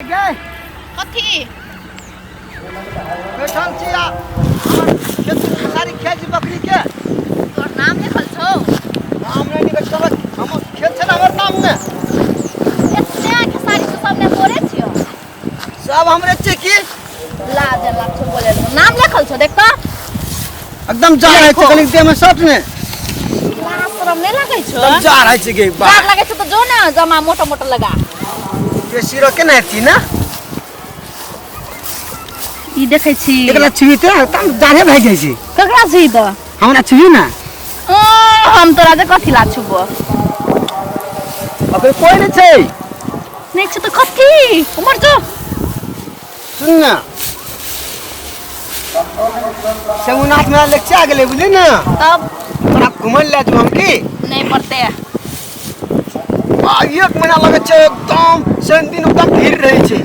गे। कथी? बैठल छी आ हमर खेत में खेसारी खाइ छी बकरी के। तोहर नाम लिखल छौ? नाम नहि लिखल छौ, हमर खेत छै ने हमर नाम में। एतने खेसारी तू सबने तोरे छियो? सब हमरे छियै की? लाज लाग छौ बोले लए। नाम लिखल छौ देख त। एकदम जा रहै छै कनी देह में सट ने। लाज शरम नहि लागै छौ? एकदम जा रहै छै गे बा। लाज लागै छौ त जो ने जमा मोटा मोटा लगा। बेसी रह केना हेती ना? ई देखै छी। एकरा छुबी तऽ एकदम जाड़े भए जाइ छै। ककरा छुबी तऽ? हमरा छुबी ना। ओ, हम तोरा जे कथी ला छुबो? अखन कोइ नहि छै। नहि छै तऽ कथी? उमर जो। सुन ना, शंभुनाथ मेला लेक्चर आ गेलै बुझली ने? तब तोरा घुमै लए जेबौ हम की? नहि पड़तै। आ एक महीना लगै छै एकदम शनि दिन एकदम भीड़ रहै छै।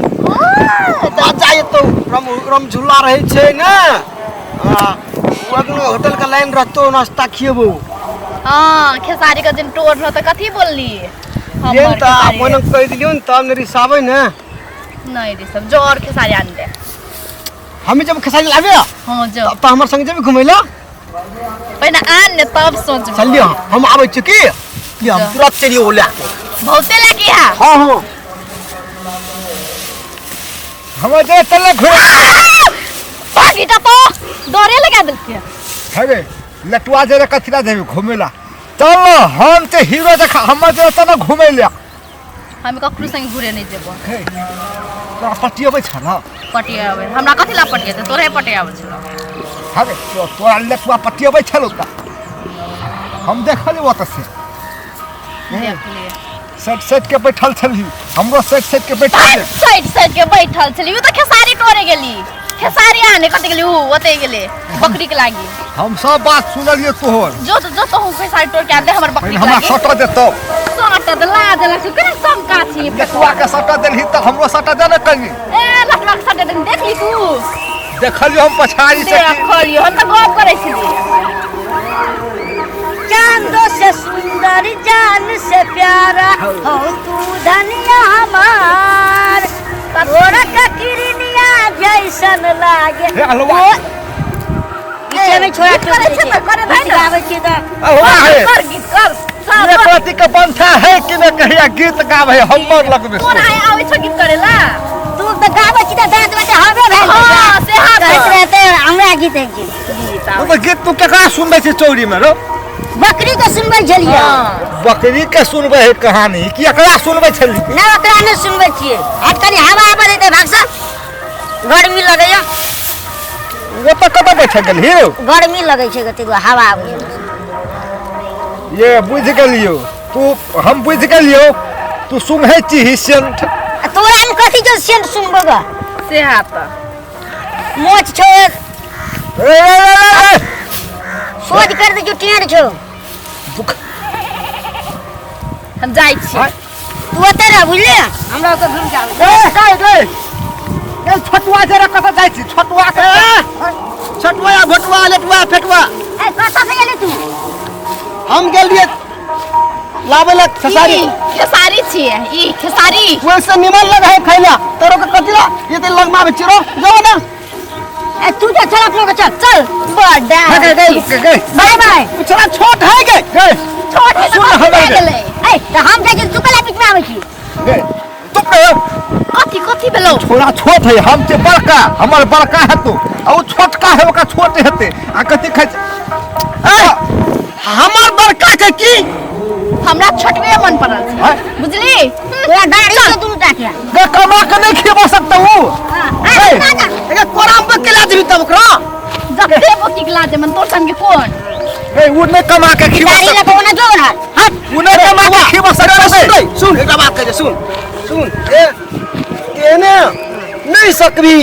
मजा एतौ, रम रम झूला रहै छै ने, आ ओ होटल के लाइन रहतौ, नाश्ता खिएबौ। हाँ, खेसारी के दिन टोर रह तऽ कथी बोलली? गेल हमर तऽ खेसारी। अपन कहि दिलियौ ने तब ने रिसाबै ने। नहि रे सब जो और खेसारी आन दे। हमे जब खेसारी लाबे। हाँ जो। तब तऽ हमर संग जेबी घुमै लए। पहिने आन ने तब सोचबो। चलियो, हम आबै छी की कि हम जा। तुरंत चलियो लए के। बहुते लगे है। हाँ हाँ। हमर जे चल घुरे। भागीटा तो डरे लगा देलके। हे रे लटुआ जे रे कथिला जेबी घुमे ला? चल हम ते हीरो देखा हमर जे चल घुमे ला। हम ककरो संग घुरे नहीं जेबो। हे तोरा पटियबै छ न? पटियाबै हमरा कथी ला पटियेतै? तोरे पटियाबै छलो। हे तोरा लटुआ पटियबै छलो त हम देखलियै ओतऽ से। देखलियै। सेट सेट के बैठल छलही, हमरो सेट सेट के बैठल छल। साइड साइड के बैठल छली। उ तऽ खेसारी टोरे गेली, खेसारी आने कते गेली? उ ओते गेले बकरी के लागी। हम सब बात सुनलियै तोहर। जो तो जो तो हूँ खेसारी टोर के आन दे हमर बकरी पहिने के हमरा लागी। सटऽ दे तब। सट दे, लाज लागै छौ, केना शंका छी? लटुआ के सटऽ देलही तऽ हमरो सटऽ दे ने कनी। ए लटुआ के सट दे, देखली तू? देखलियो हम पछाड़ी से। देखलियो, हम तऽ गप करै छलियै। चांदो से सुंदर, जान से प्यारा हो तू धनिया हमार, तोरा का किरनिया जैसन लागे। हे हलवा। पीछे में छोड़ा। गीत करै छै तऽ करे दे ने। गाबै छी तऽ हलवा है। कर गीत कर। ये प्रति के पंथा है कि ने कहिया गीत गावे हमर लगमे। तोरा आबै छौ गीत करेला? तू तऽ गाबै छी तऽ दाँत बाटे हवे भेल। हाँ, से हाँ। कहैत रहते हमरा गीत है गीत। गीत ओ आबै। तऽ गीत तू केकरा सुनबै छी चौरी में रो? बकरी के सुनबै छलियै। हाँ। बकरी के सुनबै है कहानी कि एकरा सुनबै छली? ना, ओकरा नहि सुनबै छियै। हट, कनि हवा आबै देतै, भागसँ, गर्मी लगैया। ओतऽ कतऽ बैठे गेलही? गर्मी लगै छै, कतेक हवा आबै छै। ये बुझि गेलियौ तू, हम बुझि गेलियौ, तू सुंघै छीही सेंट। आ तोरा मे कथी छौ सेंट सुनबो ग? से हा तऽ मोछ छौ। ए, ए, ए, ए, सोझ कर दे छौ, टेढ़ छौ। दुख। हम जाइ छी। आँय? तू ओतऽ रह, बुझलियै? हमरा ओतऽ घुमि के आबै। ए, गए, गए। ए, छोटुआ जरा कतऽ जाइ छी? छोटुआ के छोटुआ या भोटुआ लेटुआ फेटुआ। ए, कतऽ से गेली तू? हम गेल रहियै लाबै लए खेसारी। ई खेसारी छियै, ई खेसारी। वैसे निमन लगे है खैला, तोरो के कथी ला ये ते लगमा में चिरो जाओ ना। ए, तू जा, चल अपनो के, चल चल बड़ा। गए, गए, गए, गए। बाय बाय। छोड़ा छोट है गे। गए। छोट है तऽ सुन कथी हमर भए गे। गेलै? ए, तऽ हम जाइ छी, तू कला बीच में आबै छी? गए। तुम कहो। कथी कथी भेलौ? छोड़ा छोट है, हम छै बड़का, हमर बड़का हेतौ आ ओ छोटका है, ओकरा छोट हेतै आ कथी खाइ छै? ए, हमर बड़का के की? हमरा छोटबे मन पड़ल छै। आँय? बुझली? तोरा दाढ़ी छौ दुनू टा के। गे कमा के नहीं खिबा सकता हूँ। ए, ए, कोराम पर केला देबी तब ओकरा। जते बोकी ला दे मन तोर संगे कोन? ए, उ नहीं कमा के खिबा दाढ़ी सकता। लगा ओना जो ना हट। उ नहीं कमा के खिबा सकता। सुन रे, सुन, एकटा बात कहै छै, सुन सुन। ए तेने नहीं सकबी,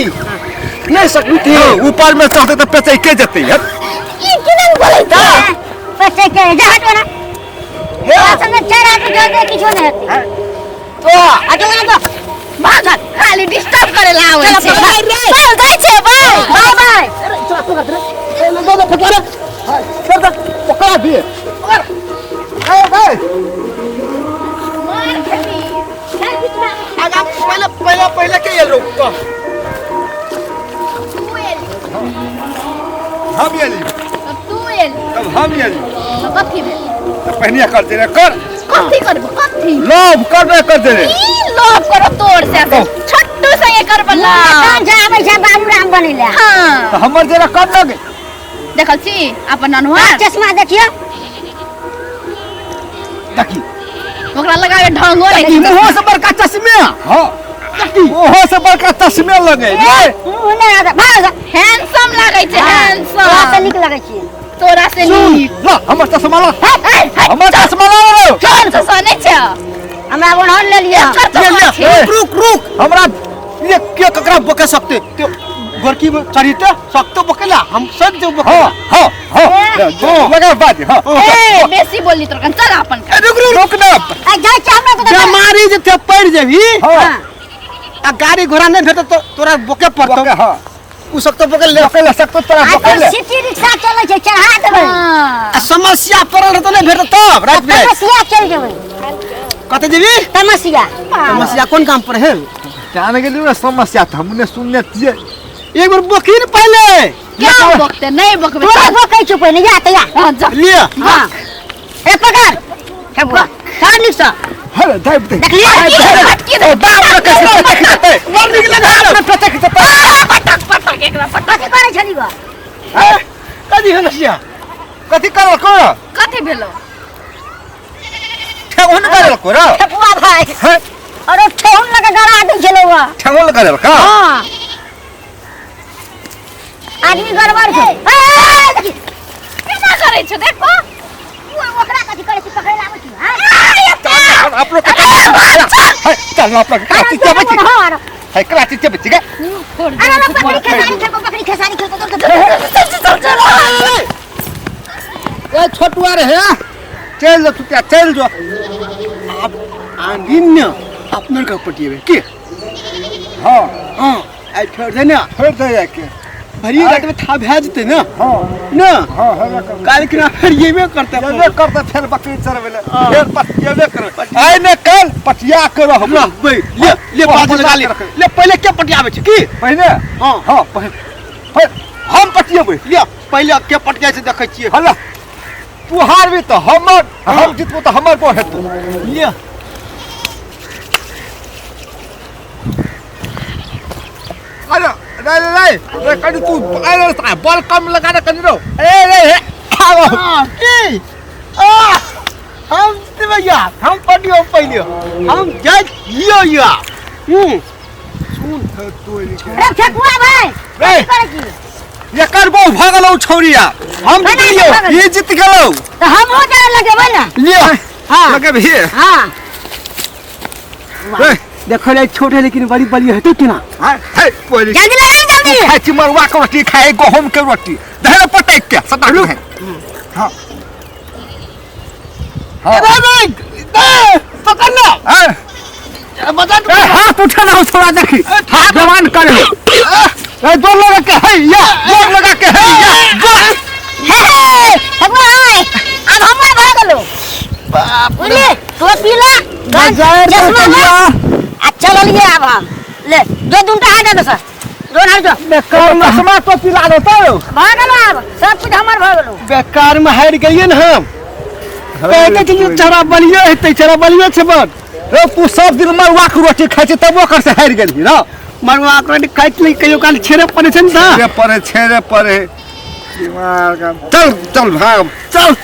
नहीं सकबी ते। ऊपर में चढ़ते तऽ पेचैके जेतै। हट। ई केना बोलै त पचे के जा, हट ओना। हे। तोरा संगे चारि आदमी जो दे किछो नहि हेतै। तो हट ओना जो, भाग, हट। खाली डिस्टर्ब करे ला आबै चल, छै। बाय, बाय। चल जाइ छै, बाय। Bye bye. ए ले दो दे फटवा रे, छोड़ दे। पकड़ा दिए। ए, ए। मार खेबी। चल बीच में। आगा। पहिले पहिले पहिले के एलो कह। तू एली। हम एली। तब तू एली। तब हम एली। तो कथी भेल? तो पहिने कर दे रे कर। कथी करबो कथी? लोभ कर रे कर दे रे। ई लोभ करो तोर से छोटू संगे करबो लोभ। कान जा आबै छै बाबू राम बनेला। हां तो हमर जरा कर लगे। देखल छी अपन अनवार चश्मा देखियो। देखी ओकरा लगावे ढंगो नहीं। ई मुंह से बड़का चश्मे। हां ओहो से बड़का चश्मे लगे रे। मुंह नै आदा भाग। हैंडसम लागै छै हैंडसम। तोरा से नीक लागै छै। तोरा से नीक। ला हमर चश्मा ला। हमर चश्मा ला रे। चल चश्मा नै छै। हमरा ओनहर ले लिया। ले ले रुक रुक हमरा ये के ककरा बके सकते ते गोरकी में चढ़ीते सकते बकेला हम सब जो बकेला। हां हां हां लगा बात। हां ए बेसी बोली तोर कन चल अपन का। रुक रुक रुक ना। आ जाय छै हमरा तो बेमारी जे ते पड़ जेबी। हां आ गाड़ी घोड़ा नहीं भेटत तो तोरा बोके पड़तो। हां उ सकतो बके ले बके सकतो तोरा बके ले। सिटी रिक्शा चलै छै चढ़ा देबै। आ समस्या पड़ल रहतो नहीं भेटत तब रात में तमसिया चल जेबै। कत जेबी? तमसिया। तमसिया कोन काम पर है? जाने गेलियो ना समस्या त हमने सुनने छियै। एक बार बोकी न पहले। क्या बकते नहीं बकबे। तोरा बकै छौ पहिने जा त जा। हां जा ले। हां ए पकड़ ठेकुआ का निक स। अरे दाब दे। देखलियै अटकी दे। बाप रे कैसे पटक देते। बड़ निक लगा। पटक देते। पटक पटक एकरा पटक। कथी करै छली गो? हां कथी भेल सिया? कथी करल को? कथी भेलो? ठेहुन करल को रे। ठेकुआ भाई। हैं अरे ठेहुन लगा गड़ा दै छलो वा। ठेहुन करल का? हां आदमी गड़बड़ छै। ए केना करै छौ देखो। ओकरा कथी करै छी पकड़ै लाबै छी। हां आप लोग के चल आप लोग कराची चबे छी। है कराची चबे छी के। अरे बकरी खेसारी खेल बकरी खेसारी खेल चल चल चल। ए छोटुआ रे है चल जो तू क्या चल जो। आप आंगिन न अपनर के पटिएबे की। हां हां आई छोड़ दे ना। छोड़ दे के भरी रात में था भए जेतै ना। हां ना। हां हेबे करतै। काल के ना फेर येबे करतै। येबे करतै फेर बकरी चरबै ले फेर पटिएबे करबै। आइ ने कल पटिया के रहबै। रहबै ले ले बाज लगा ले। ले पहिले के पटियाबै छै की? पहिने। हां हां पहिले हम पटिएबै। ले पहिले के पटियाइ छै देखै छियै। हल्ला तू हारबी त हमर हम जितबो त हमर को हेतौ। ले अरे रे रे रे कनी तू अरे बल कम लगा रे कनी रो। ए रे हे आओ की आ हम देबै यार हम पटियो पहिले हम जाय लियो यार। सुन रे ठेकुआ भाई रे करै छी एकर बहु भ गेलौ छौरिया। हम जीत गेलियौ ई जीत गेलौ त हमहु जाय लगेबै ना। ले हां लगेबही। हां रे देखो ले छोटे लेकिन बड़ी बड़ी हेतौ केना। हां हे कोई जल्दी लगा जल्दी। खाइ छी मरुआ के रोटी खाइ गहूम के रोटी धरे पटक के सदा है। हां हां अरे रे पकड़ ना। हां बता ए हाथ उठा ना थोड़ा देखी हाथ जवान कर ले। ए जोर लगा के है या जोर लगा के है या जोर। हे ठेकुआ भाई अब हमर भ गेलौ। बाप बुझली तो पीला चश्मा ला आ चललिए अब हम ले दो दुनटा हाथ दे सर दो हाथ दो। बेकार में चश्मा तो पिला देतौ भ गेलौ अब सब कुछ हमर भ गेलौ। बेकार में हारि गेलियै ने हम। कहते कि चरा बलियो हेतै चरा बलियो छै बड़। रे तू सब दिन मरुआ के रोटी खाइ छी तबो ओकर से हारि गेलही ना। मरुआ के रोटी खाइ छी कहियो काल छेरे पड़ै छै ने। छेरे पड़े छेरे पड़े दिमाग। चल चल भाग चल।